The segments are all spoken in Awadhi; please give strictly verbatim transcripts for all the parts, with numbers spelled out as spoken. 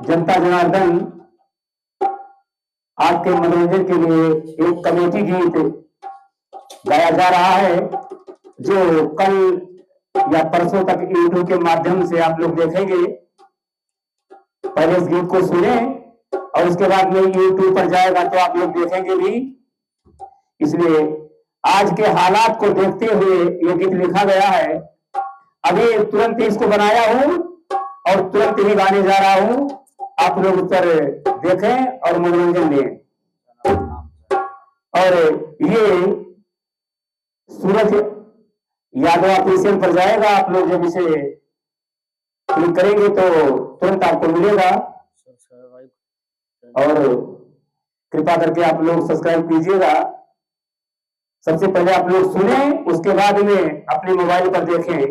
जनता जनार्दन, आपके मनोरंजन के लिए एक कमेटी गीत गाया जा रहा है, जो कल या परसों तक YouTube के माध्यम से आप लोग देखेंगे। पहले इस गीत को सुने और उसके बाद में YouTube पर जाएगा तो आप लोग देखेंगे भी। इसलिए आज के हालात को देखते हुए ये गीत लिखा गया है। अभी तुरंत ही इसको बनाया हूँ और तुरंत ही गाने जा रहा हूँ। आप लोग उस पर देखें और मनोरंजन लें। और ये सूरज यादव ऑफिशियल पर जाएगा। आप लोग जब इसे क्लिक करेंगे तो तुरंत आपको मिलेगा। और कृपा करके आप लोग सब्सक्राइब कीजिएगा। सबसे पहले आप लोग सुने, उसके बाद में अपने मोबाइल पर देखें।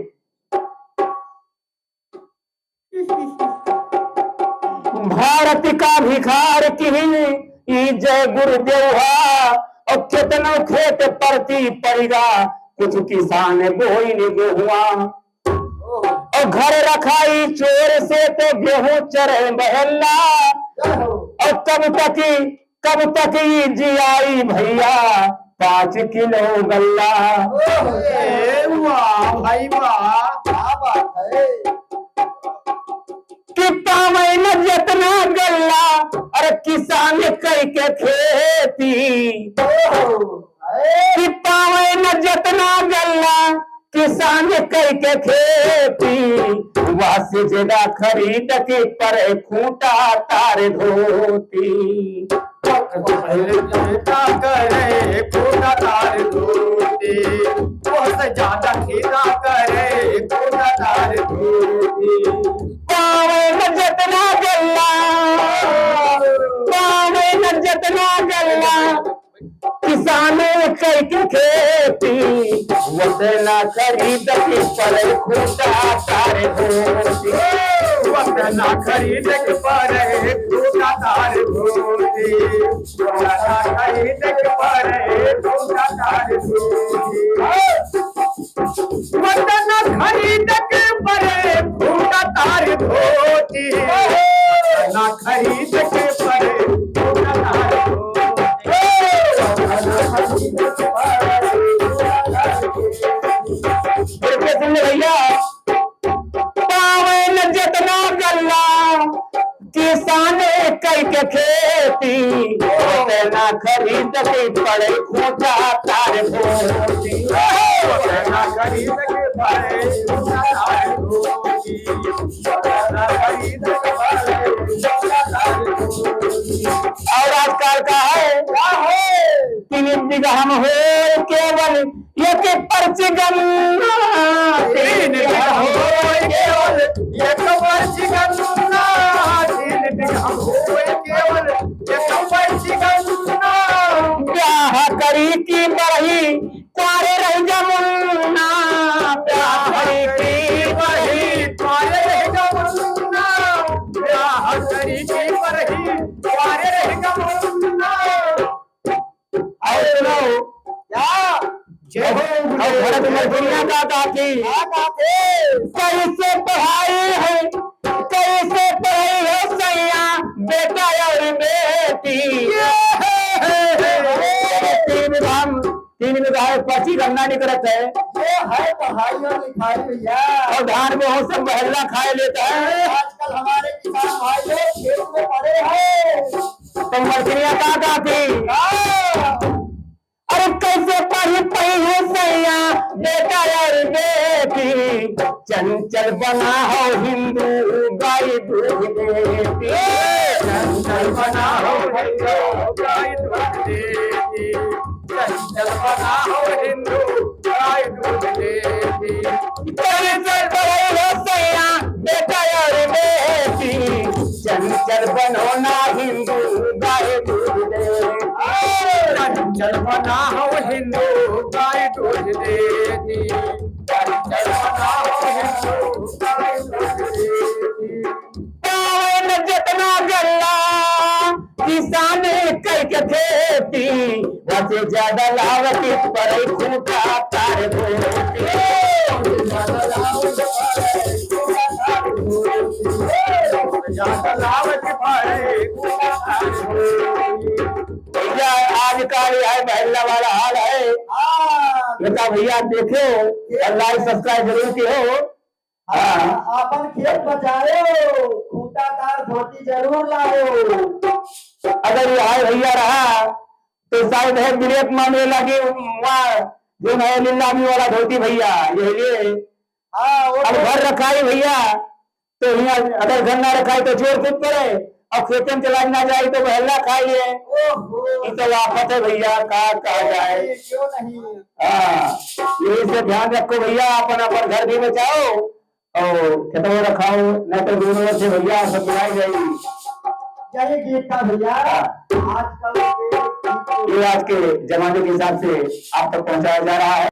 भारत का भिखार किहिन ई जय गुरुदेव हा, और केतनो खेत परती पड़िगा, कुछ किसान बोइन गेहुआ। और घर रखाई चोर से तो गेहूं चरे बहेला। और कब तक, कब तक ई जियाई भैया पाँच किलो गल्ला। ए, वाह भाई वाह, क्या बात है। कि पावे न जतना गल्ला, अरे किसान कई के खेती। कि पावे न जतना गल्ला, किसान कई के खेती, वह से ज्यादा खरीद के परे खूंटा तार धोती। खरीदा करे खूंटा तार धोती, वह से ज्यादा खरीदा करे खूंटा तार धोती। पावे न जतना गल्ला, पावे न जतना गल्ला, किसाने कई के खेती, वतना खरीद के परे खूंटा तार धोती। वतना खरीद के परे खूंटा तार धोती। वतना खरीद के परे खूंटा तार धोती। वतना खरीद के परे खूंटा तार धोती। वतना खरीद के परे खूंटा तार धोती। फिर से सुन ले भैया, पावे न जतना गल्ला, किसान कई के खेती, वतना खरीद के परे खूंटा तार धोती। वतना खरीद के परे खूंटा तार धोती। वतना खरीद के परे खूंटा तार धोती। और आजकल का है, क्या है? तीन बीघा हम होय केवल एक पर्ची गन्ना। तीन बीघा होय केवल एक पर्ची गन्ना। तीन बीघा होय केवल एक पर्ची गन्ना। ब्याह करी की बरही कुंवारे रहि जा मुन्ना। ब्याह करी की बरही कुंवारे रहि जा मुन्ना। ब्याह करी की बरही कुंवारे रहि जा मुन्ना। और सुनो। क्या? जय हो और भरत मलकिनिया का काकी। का काकी? कैसे पढ़ाई है, कैसे पढ़ाई है सैया, बेटा और बेटी? ये है। तीन बीघा, तीन बीघा है, पर्ची गन्ना निकलत है। ये है पढ़ाई और लिखाई भैया। और धान गेहूं सब महल्ला खाए लेता है। आजकल हमारे किसान भाई लोग खेत में पड़े हैं। तो मलकिनिया का काकी? हाँ। अरे कैसे पढ़ी पइहैं सैया बेटा और बेटी, चंचल बना हो हिंदू गाय दूध देती। चंचल बना हो हिंदू गाय दूध देती। चंचल बना हो हिंदू गाय दूध देती। कैसे पढ़ई हो सैया बेटा और बेटी, चंचल बनो ना हिंदू गाय दूध देती। चंचल बना हो हिंदू गाय दूध देती। चंचल बना हो हिंदू गाय दूध देती। पावन जतना गल्ला, किसान कइके खेती, वसे ज्यादा लाभ किस परई खूंटा तार धोती। ज्यादा लाभ किस परई खूंटा तार धोती। भैया, आजकल यह महल्ला वाला हाल है। हाँ। बेटा भैया, देखो, और like subscribe जरूर किहो। हाँ, हाँ। आपन खेत बचायो, खूंटादार धोती जरूर लायो। अगर यह हाल भैया रहा, तो शायद है विवेक मांगे लागे वहाँ, जो है नीलामी वाला धोती भैया, ये लिए। हाँ, वो अब तो घर रखाई भैया, तो यहाँ अगर घर ना रखाई तो चोर खुद पड़े, और खेतन चलाई ना जाए तो बहल्ला खाई है। ओहो। ये तो आफत है भैया, का कहा जाए। क्यों नहीं? हाँ, यही से ध्यान रखो भैया, अपन अपन घर भी बचाओ और खेतवा रखाओ, नहीं तो दोनों ओर से भैया सब बुलाई जाएगी। यही गीत था भैया। हाँ। आजकल के ये आज के जमाने के हिसाब से आप तक पहुंचाया जा रहा है।